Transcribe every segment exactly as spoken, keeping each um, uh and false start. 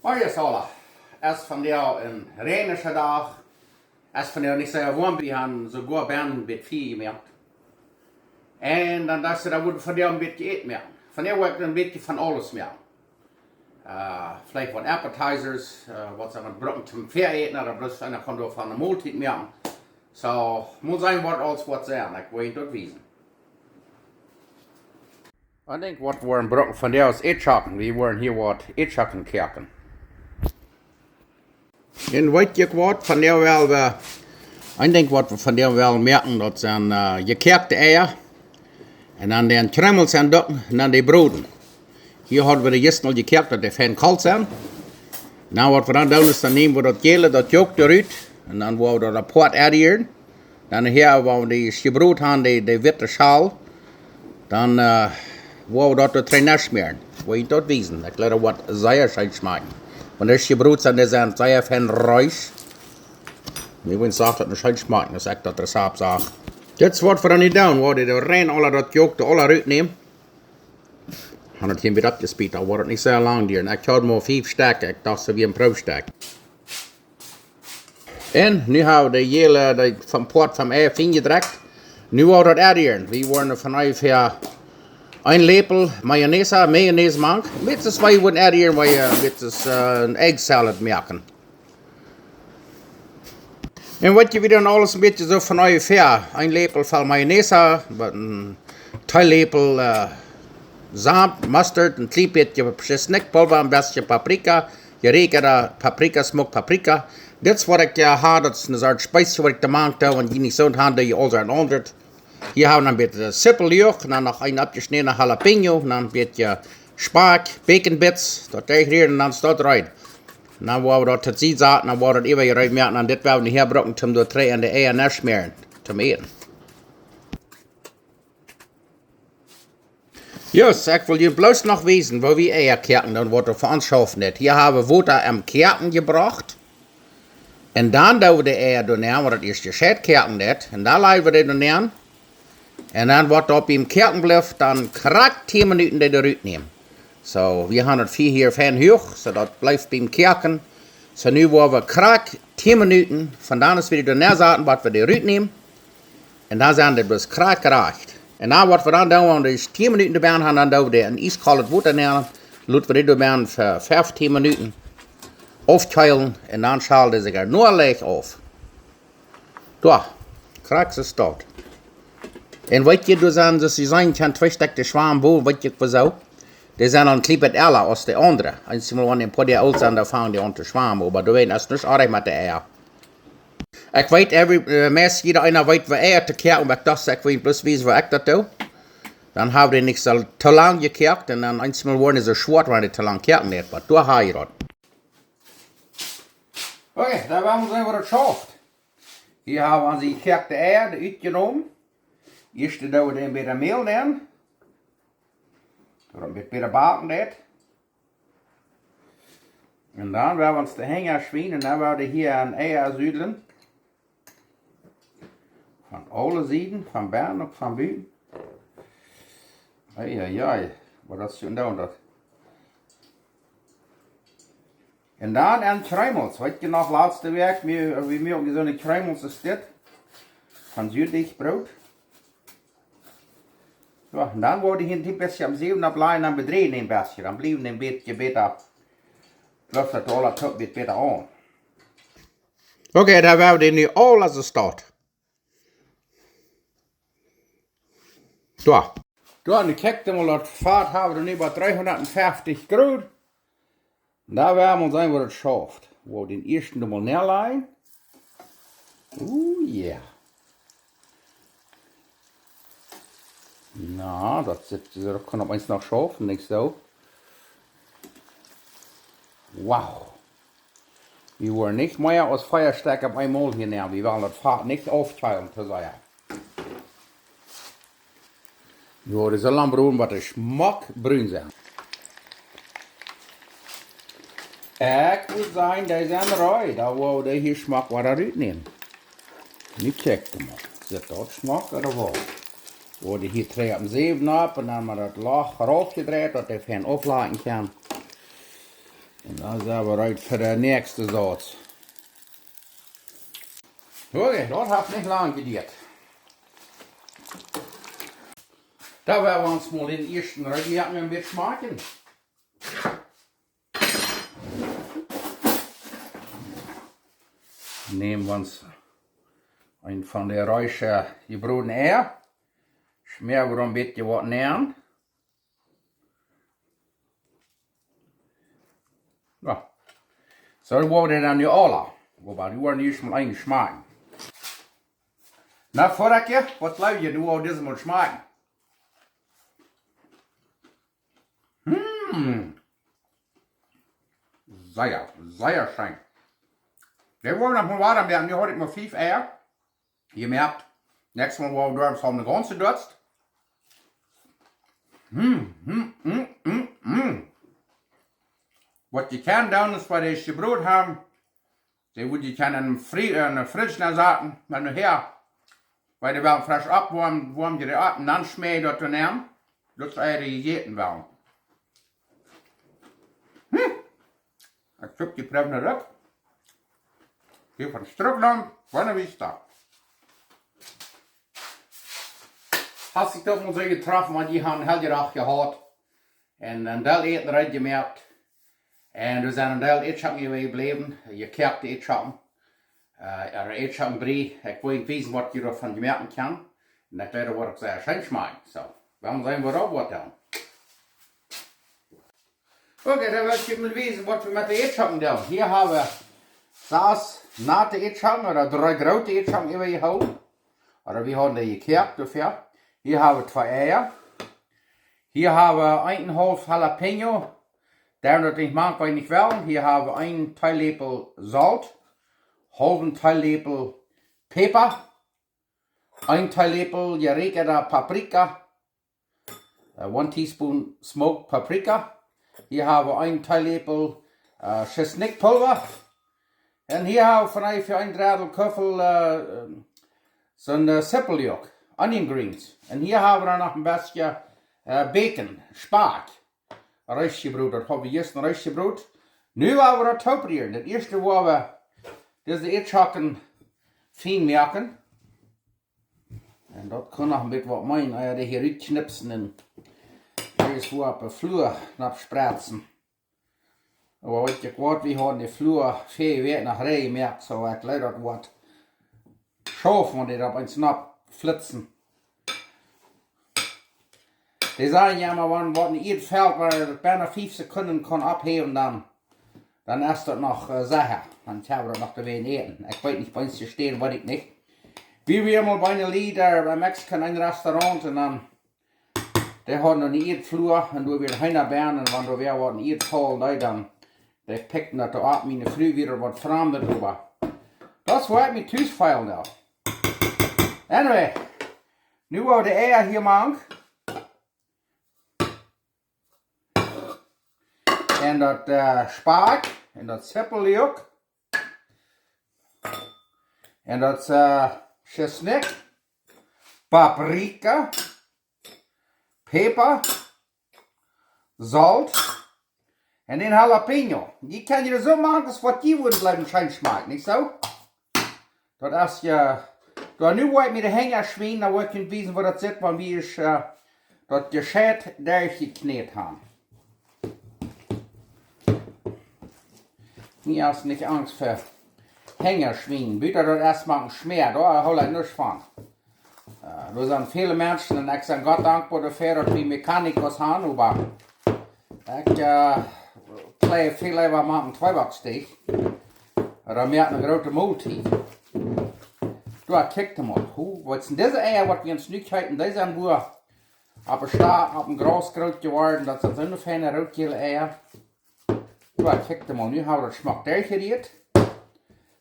Hoi, es aula. Es vondoag een räajnischa Dach. Es vondoag nich sea woam, wie haben soogoa bennen bät Fia jemoakt. Un dan daut see, dan wudd vondoag een bät Äten moaken. Vondoag wudd ekj een bät von aules moaken. Äh, veleicht waut Appetizers, äh, waut see mau brucken toom Fäaäten, ooda bloos eena kaun doavon eene Moltiet moaken. Soo, mott seenen waut aules woat sennen. Ekj well junt daut wiesen. Ekj denkj waut wie woaren brucken vondoag es Ätschocken. Wie woaren hia waut Ätschocken koaken. Un weet jie waut, vondoag well wie, ekj denkj waut wie vondoag wellen moaken, daut sent, äh, jekoakte Eia. Un dan dee Kjreemels endocken un dan dee broden. Hia hauden wie dee jistren aul jekoakt, daut dee fein kolt sent. Nu waut wie dan doonen es, dan nämen wie daut jäle, daut Jolk doarut. Un dan woa wie daut apoat aunrieren. Dan hia, wan wie dee jebrot haben, dee, dee witte Schal, dan, äh, woa wie daut doa nenschmäaren. Well junt daut wiesen. Ekj jleew daut woat sea scheen schmakjen. Wan dee jebrot sent, dee sent sea fein reesch. Ekj weet nich, daut et scheen schmakjt, aus ekj daut Rezapt sach. Dit es waut wie dan nu doonen. Woa wie dee rein aula daut Jolk doa aula rutnämen. Haben daut hia wada oppjespiet, dan woat et nich sea lang dieren. Ekj haud mau fief Stekj, ekj docht, see wia een Proowstekj. Un nu hab wie dee jäle, dee vom Poat vom Ei fien jedrekjt. Nu woa wie daut aunrieren. Wie woaren von onjefäa een Läpel Mayonnaise, Mayonnaise mank. Met es wie woaren aunrieren, wie, äh, met es, äh, een Egg Salad moaken. Un waut jie wada aules een bät soo von onjefäa. Een Läpel voll Mayonnaise, waut een Teeläpel, äh, Solt, Mustard, een kjlien bät Schisnikjpulwa, een bät Paprika, jeräakjade Paprika, smoked Paprika. Dit es waut ekj, äh, hab, daut es een Sort Spiees waut ekj doa mank doo, wan jie nich soont haben, doo jie aul soo een aundret. Hia hab wie een bät, äh, Sippel, Joghurt, un dan noch een oppjeschnädna Jalapeño, un dan een bät Spakj, Bacon Bits, daut aunrieren un dan es daut reed. Dan woa wie daut tosied saten, dan woa wie daut äwa reed moaken, un dit woa wie hia brucken, om daut trigj enne Eia nenschmäaren, toom äten. Jus, ekj well junt bloos noch wiesen, woo wie Eia koaken, dan woat et fa ons schaufen nich. Hia hab wie Wota em Koaken jebrocht. Un dan doo wie de Eia doa nenn, wan daut ieescht jescheit koaken deit. Un dan laj wie dee doa nenn. Un dan waut doa biem Koaken blift, dan krakjt tieen Minuten dee doa rutnämen. Soo, wie haben daut Fia hia fein huach, soo daut blift biem Koaken. Soo, nu woa wie krakjt tieen Minuten, von dan es wie dee doa nenn saten, waut wie dee rutnämen. Un dan sent dee bloos krakjt rajcht. Un dan waut wie dan doonen, wan dee tieen Minuten doa benen haben, dan doo wie dee en ieskolt Wota nenn, lot wie dee doa benen fa fieftieen Minuten aufkjeelen un dan schalen dee sikj noch leicht auf. Doa, krakjt soo es daut. Un weet jie, doa sent, soo aus jie seenen kjennen, twee Stekj Schwam bowen, weet jie woo soo? Dee sent een kjlien bät ella aus de aundre. Eensjemol wan dee een poa Doag oolt sent, dan fangen dee aun to schwamen, oba doawäajen es nuscht oajch met de Eia. Ekj weet, every, äh, meist jieda eena weet woo Eia to koaken, oba ekj docht, ekj well bloos wiesen woo ekj daut doo. Dan haben dee nich soo too lang jekoakt un dan eensjemol woaren dee soo schwoat, wan dee too lang koaken deit, oba doa hab jie daut. Okay, dan woa wie seenen woo daut schauft. Hia hab wie onse jekoakte Eia utjenomen. Ieescht doo wie dee een bät Mäl nenn. Daut et een bät bäta backen deit. Un dan woa wie ons de Henj schwienen un dan woa wie hia aun Eia sudlen. Von aule Sieden, von bennen uk von buten. Ei, ei, ei, waut daut es, un dan daut. Un dan aun Kjreemels, weet jie noch, latste Wäakj, wie, wie moaken soone Kjreemels aus dit. Von Suddichbroot. Soo, un dan woa wie hia een kjlien bät aum Säwen oplajen, dan bedreien een bät, dan bliewen een bät bäta, bliewen daut aula een bät bäta aun. Okay, dan woa wie dee nu aula soo stoakj. Soo. Soo, nu kjikj mol, daut Fat hab wie nu bie dreehundatfeftich Grod. Dan woa wie mol seenen woo daut schauft. Woa wie dän ieeschten mol nenlajen. Oh yeah. Na, daut sitt, daut kaun opp eemol noch schaufen, nich soo? Wow. Wie woaren nich mea aus fief Stekj opp eemol hia nämen. Wie wellen daut Fat nich aufkjeelen, soo aus jie. Jo, dee sellen broden, waut dee schmock brun sent. Ekj wudd sajen, dee sent reed. Dan woa wie dee hia schmock wada rutnämen. Nu kjikj mol. Sitt daut schmock ooda waut? Woa wie dee hia trigj opp dän Säwen opp un dan met daut Loch rauf jedreit, daut dee fein auflajen kaun. Dan sent wie reed fa de näakjste Sauz. Okay, daut haft nich lang jeduat. Dan woa wie ons mol dän ieeschten Rügj moaken un bät schmakjen. Näm wie ons een von de reische jebrodne Eia. Schmäa wie een bät waut nenn. Jo. Soo woa wie dan nu aula. Wobei, wie woaren ieescht mol een schmakjen. Na, Volkje, waut jleew jie, nu woa wie dise mol schmakjen. Mm. Sea, sea scheen. Dee woaren noch mol woam moaken. Nu hab ekj mau fief Eia. Jie moakjen, näakjstet Mol woa wie doa soo ne gaunze Dutz. Mm, mm, mm, mm, mm. Waut jie kjennen doonen es, waut jie jebroden haben, dee woa jie kjennen em Fri-, enne Fridge nensaten, wan jie hia, wan dee woam fresch oppwoamen, woam jie dee opp un dan schmäa jie daut doa nenn. Daut es ea jejäten woaren. Hm. Ekj zopp dee Proow rut. Hia von Struckland, Buena Vista. Haft sikj daut mol soo jetroffen, wan jie haben Heljedach jehaut. Un een Deel Äten reed jemoakt. Un doa sent een Deel Ätschocken äwajebläwen, jekoakte Ätschocken. Äh, ooda Ätschocken Brie. Ekj well junt wiesen, waut jie doavon moaken kjennen. Un daut woat uk sea scheen schmakjen. Soo, wie woaren seenen, waut doa woat dan. Okay, dan well ekj junt wiesen, waut wie met de Ätschocken doonen. Hia hab wie sas natte Ätschocken ooda dree groote Ätschocken äwajehoolen. Ooda wie haben dee jekoakt, doafäa. Hia hab wie twee Eia. Hia hab wie eenenhaulf Jalapeño. Doarom daut nich mank, wan jie nich wellen. Hia hab wie een Teeläpel Solt, haulwen Teeläpel Päpa, een Teeläpel jeräakjade Paprika, äh, one teaspoon smoked paprika. Hia hab wie een Teeläpel, äh, Schisnikpulwa. Un hia hab wie von onjefäa een Drittel Kuffel, äh, soone, äh, Zippeljoakj, onion greens. Un hia hab wie dan noch een bät, äh, Bacon, Spakj. Reis jebroden, daut hab wie jistren Reis jebroden. Nu woa wie daut tooprieren. Daut ieeschte woa wie dise Ätschocken fien moaken. Un daut kaun noch een bät waut mea, äh, dee hia rutkjnipsen un dee es wua opp de Flua nopp spretsen. Oba weet jie waut, wie haben dee Flua väl wieet noch rein jemoakt, soo ekj jleew daut woat schaufen, wan dee doa opp eemol nopp flitzen. Dee sajen jo emma, wan waut een Ieed felt, wua daut benne fief Sekunden kaun opphäwen, dan, dan es daut noch, äh, secha. Dan haben wie daut noch to weinich Äten. Ekj weet nich, bie ons to steit, weet ekj nich. Wie wieren mol bie een Lied doa bie Mexican een Restaurant un dan, dee hauden eene Ieedflua un doa wieren Heena benne un wan doa wia waut een Ieed faulen deed, dan, dee pikjten daut doa opp. Miene Fru wia waut Framdet äwa. Daut woat mie tus fälen doa. Anyway, nu woa wie de Eia hia mank. Un daut, äh, Spakj, un daut Zippeljoakj. Un daut, äh, Schisnik, Paprika, Päpa, Solt un een Jalapeño. Jie kjennen jie soo moaken aus waut jie wudden jleewen scheen schmakjt, nich soo? Daut es je, doa nu woa ekj mie de Henj schwienen, dan woa ekj junt wiesen, woo daut sitt, wan wie es, äh, daut jescheit derchjekjnät haben. Mie es nich Angst fa Henj schwienen. Buta daut es mau een Schmäa, doa hool ekj nuscht von. Äh, doa sent väle Menschen, un ekj sie Gott dankboa doafäa, daut wie Mechanikos haben, oba ekj, äh, pläaj väl leewa moaken Tweebacksteak. Dan moak ekj eene groote Moltiet. Doa, kjikj mol. Hu, waut sent dise Eia, waut wie ons nu kjeepen? Dee sent wua opp de Sta-, opp daut Graus groot jeworden. Daut sent soone feine rootjäle Eia. Doa, kjikj mol. Nu haben wie daut schmock derchjerieet.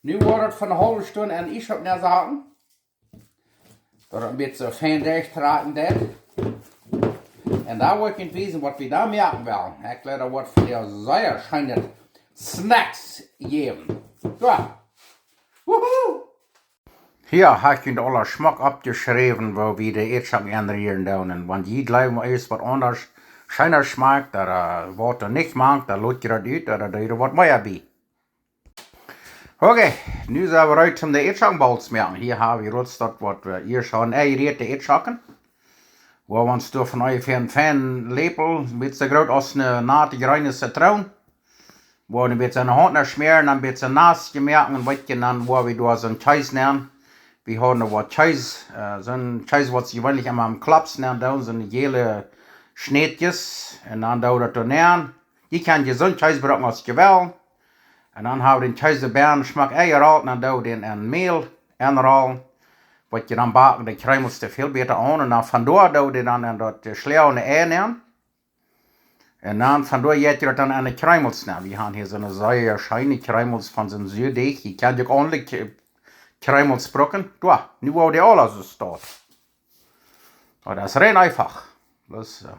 Nu woat daut fa eene haulwe Stund en Iesschaup nensaten. Daut daut een bät fein derchtrakjen deit. Un dan woa ekj junt wiesen, waut wie dan moaken wellen. Ekj jleew, daut woat fa junt sea scheene Snacks jäwen. Doa. Wuhu! Hia hab ekj junt aula schmock oppjeschräwen, woo wie de Ätschocken enrieren doonen. Un wan jie jleewen, es waut aundasch, scheena schmakjt, ooda waut doa nich mank, dan lot jie daut ut, ooda doo jie waut mea bie. Okay, nu sent wie reed om de Eadschocken Bowls moaken. Hia hab wie rutstaut waut wie hia schon enjerieet, de Eadschocken. Woa wie ons doa von onjefäa een feinen Läpel, een bät soo groot aus eene nate jreene Zitroon. Woa wie een bät aun de Haunt schmäaren, een bät nass moaken un waut je dan, woa wie doa soon Kjees nämen. Wie haben noch waut Kjees, äh, soon Kjees waut see jeweenlich emma aum Klops nämen doonen, soone jäle Schnädjes. Un dan doo wie daut doa nämen. Jie kjennen je soon Kjees brucken aus jie wellen. Un dan hab wie dän Kjees doa bie schmock enjerolt un dan doo wie dän en Mäl enrollen. Waut je dan backen, de Kjreemels väl bäta aun. Un dan von doa doo wie dan en daut jeschlagene Ei nämen. Un dan von doa jeit jie daut dan en de Kjreemels nämen. Wie haben hia soone sea scheene Kjreemels von soon Suadeajch. Jie kjennen je uk aundre Kj-, Kjreemels brucken. Doa, nu woa wie dee aula soo stoakj. Oba daut es rein eefach. Daut, äh,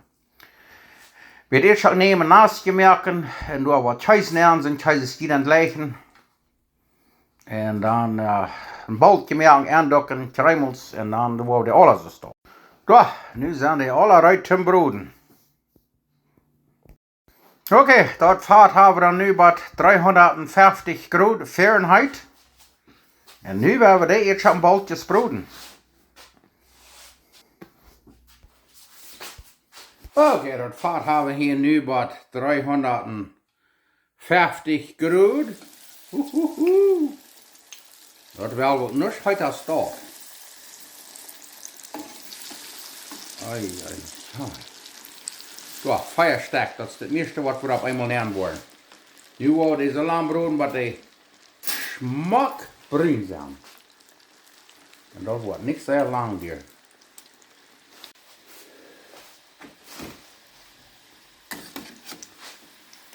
wie daut ieescht nämen, nass moaken un doa waut Kjees nämen, soon Kjees es hia dan jlikj. Un dan, äh, een Bowl moaken, enducken, Kjreemels un dan woa wie dee aula soo stoakj. Doa, nu sent dee aula reed toom broden. Okay, daut Fat hab wie dan nu bie dreehundatfeftich Grod Fahrenheit. Un nu woa wie dee Eadschocken Bowls broden. Okay, daut Fat hab wie hia nu bie dreehundatfeftich Grod. Huhuhu. Daut woat woll nich heet aus daut. Ei, ei, ei. Doa, vea Stekj, daut es daut mieeschte waut wie opp eemol nämen woaren. Nu woa wie dee soo lang broden, waut dee schmock brun sent. Un daut woat nich sea lang dieren.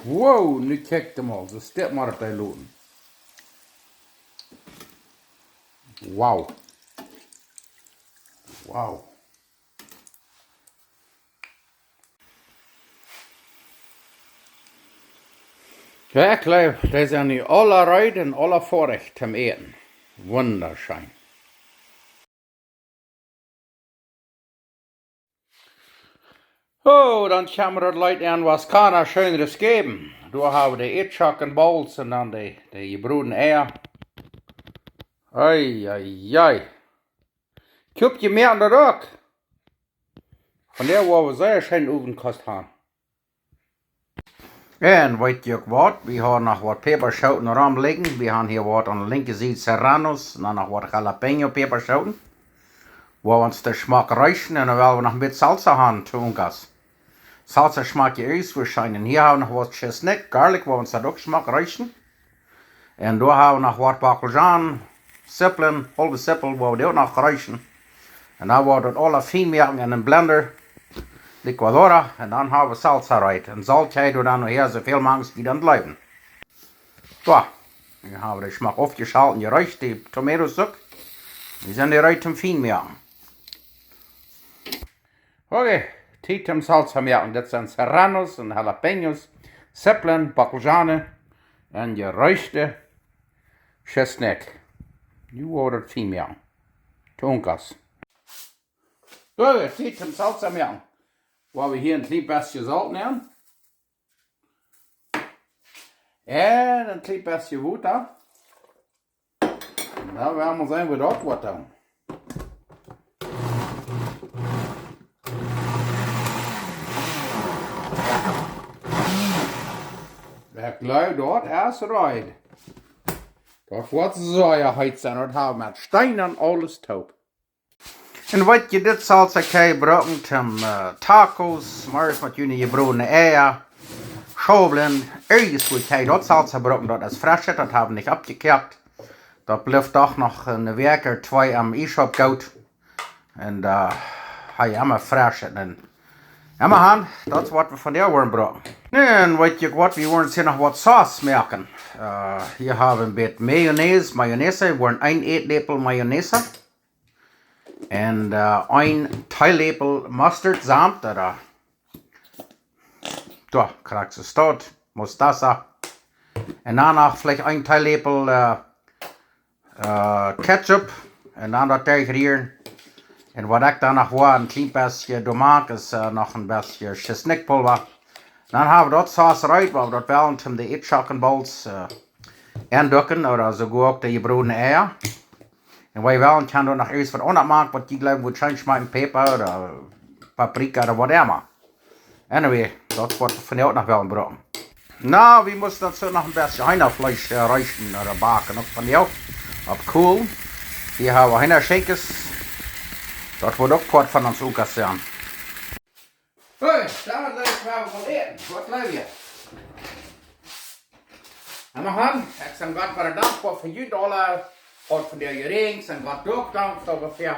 Wow, nu kjikj mol, soo steit mau daut dee loten. Wow. Wow. Jo, ekj jleew, dee sent nu aula reed un aula foadich toom äten. Wundascheen. Oh, dan kjemt daut Leet aun, waut kaun et Scheenret jäwen? Doa hab wie de Eadschocken Bowls un dan de, de jebrodne Eia. Ei, ei, ei. Kjikj, jie moaken daut uk. Von doa woa wie sea scheen Owentkost haben. Un weet jie uk waut? Wie haben noch waut Päpaschooten romlijen. Wie haben hia waut aun de linkje Sied Serranos un dan noch waut Jalapeño Päpaschooten. Woa wie ons dee schmock reesten un dan well wie noch een bät Salsa haben, to unkas. Salsa schmakjt je ieescht woarschienlich. Un hia hab wie noch waut Tschesnikj, Garlic, woa wie ons daut uk schmock reesten. Un doa hab wie noch waut Bockelzhaan, Sipplen, haulwe Sippel, woa wie dee uk noch reesten. Un dan woa wie daut aula fien moaken en een Blender, licuadora, un dan hab wie Salsa reed. Un Solt kjenn jie dan nohäa soo väl mank aus jie dan jleewen. Soo, nu hab wie dee schmock aufjeschält un jereecht, de Tomatoes uk. Nu sent dee reed toom fien moaken. Okay, Tiet toom Salsa moaken. Dit sent Serranos un Jalapeños, Sipplen, Bockelzhaan un jereeschta Tschesnikj. Nu woat et fien moaken. To unkas. Soo, Tiet toom Salsa moaken. Woa wie hia een kjlien bät Solt nämen. Un een kjlien bät Wota. Un dan woa wie seenen, woo daut woat dan. Ekj jleew, daut es reed. Daut woat sea heet sennen. Daut hab wie met Steen un aules toop. Un weet jie, dit Salsa kjenn jie brucken toom, äh, Tacos, morjes met june jebrodne Eia, Schaublen, irjent woo kjenn jie daut Salsa brucken, daut es fresch, daut hab wie nich aufjekoakt. Daut blift doch noch eene Wäakj ooda twee aum Iesschaup goot. Un, äh, hab jie emma fresch un emma han, daut es waut wie von dee woaren brucken. Un weet jie waut, wie woaren hia noch waut Sauce moaken. Äh, hia hab wie een bät Mayonnaise, Mayonnaise, wie woaren een Ätläpel Mayonnaise. Un, äh, een Teeläpel Mustard, Solt, ooda, jo, krakjt soo stoakj, Mostaza. Un dan noch veleicht een Teeläpel, äh, äh, Ketchup. Un dan daut derchrieren. Un waut ekj dan noch woa een kjlien bät doa moak, es äh, noch een bät Schisnikjpulwa. Dan hab wie daut Sauce reed, wua wie daut wellen toom de Eadschocken Balls äh, enducken ooda soogoa uk de jebrodne Eia. Un wie wellen kjennen doa noch irjent waut aundret moaken, waut jie jleewen wudd scheen schmakjen, Päpa ooda Paprika ooda whatever. Anyway, daut woat vondoag noch wellen brucken. Na, wie musten daut soo noch een bät Heenafleesch äh, reesten ooda backen. Uk vondoag opp Kolen. Hia hab wie Heenaschenkjes. Daut woat uk Poat von ons Unkas sennen. Hey, doamet well ekj mol äten. Waut jleew jie? Emma han, ekj sie Gott wada dankboa fa junt aula. Haud vondoag jeräajent, sie Gott uk dankboa doafäa.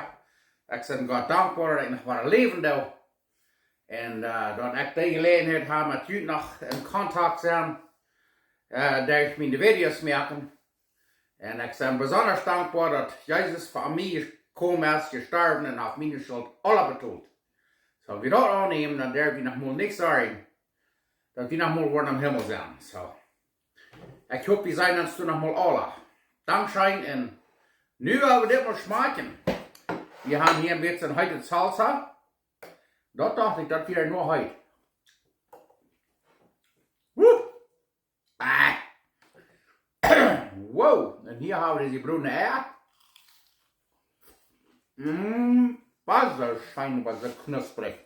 Ekj sie Gott dankboa daut ekj noch wada läwen doo. Un äh, daut ekj de Jeläajenheit hab met junt noch en Kontakt sennen, äh, derch miene Videos moaken. Un ekj sie besonda dankboa daut Jesus fa mie jekomen es, jestorwen un haft miene Schult aula betolt. Soo, wan wie daut aunnämen, dan derw wie noch mol nich sajen, daut wie noch mol woaren em Himmel sennen. Soo, ekj hop, wie seenen ons doa noch mol aula. Dankscheen. Un nu woa wie dit mol schmakjen. Wie haben hia een bät heete Salsa. Daut docht ekj, daut wia noch heet. Wuh! Ah. Wow, un hia hab wie dise jebrodne Eia. Mm, waut soo scheen, waut soo knusprich.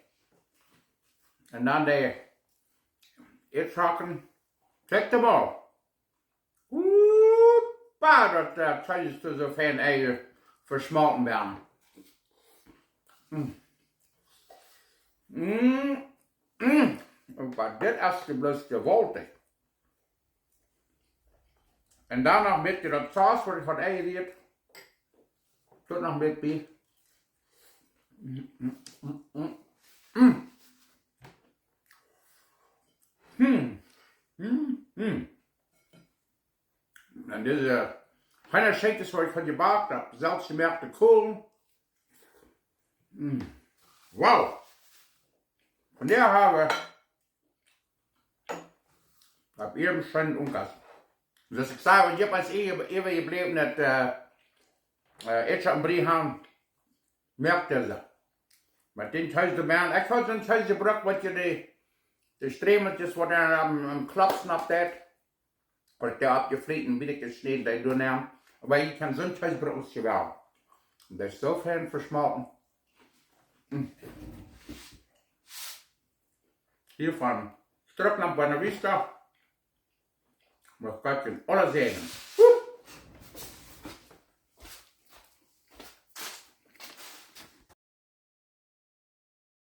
Un dan de Eadschocken. Check them all. Opa, daut äh, Kjees es soo fein Eia veschmolten woaren. Mm. Mm. Mm. Oba dit es de bloos jewaultich. Un dan noch een bät daut Sauce, waut ekj von Eia jereet. Doa noch een bät bie. Mm, mm, mm, mm. Mm. Mm, mm, mm. Un dise Heenaschenkjes, waut ekj von jebakt hab, selfst jemoakte Kolen. Mm. Wow. Von dee hab wie opp ieem scheen Unkas. Soo aus ekj säd, wan jie waut äwa-, äwajebläwen, äh, äh, Eadschocken Brie haben, moakt dise. Met dän Kjees doabie. Ekj haud soon Kjees jebrukt, waut jie de, de Strämeltjes, waut aum, aum Klops noch deit. Waut ekj doa oppjefräten, wada jeschnäden, dee doa nämen. Oba jie kjennen soon Kjees brucken, aus jie wellen. Un dee es soo fein veschmolten. Mm. Hia von Strucklaunt Buena Vista. Mucht Gott junt aula säajnen.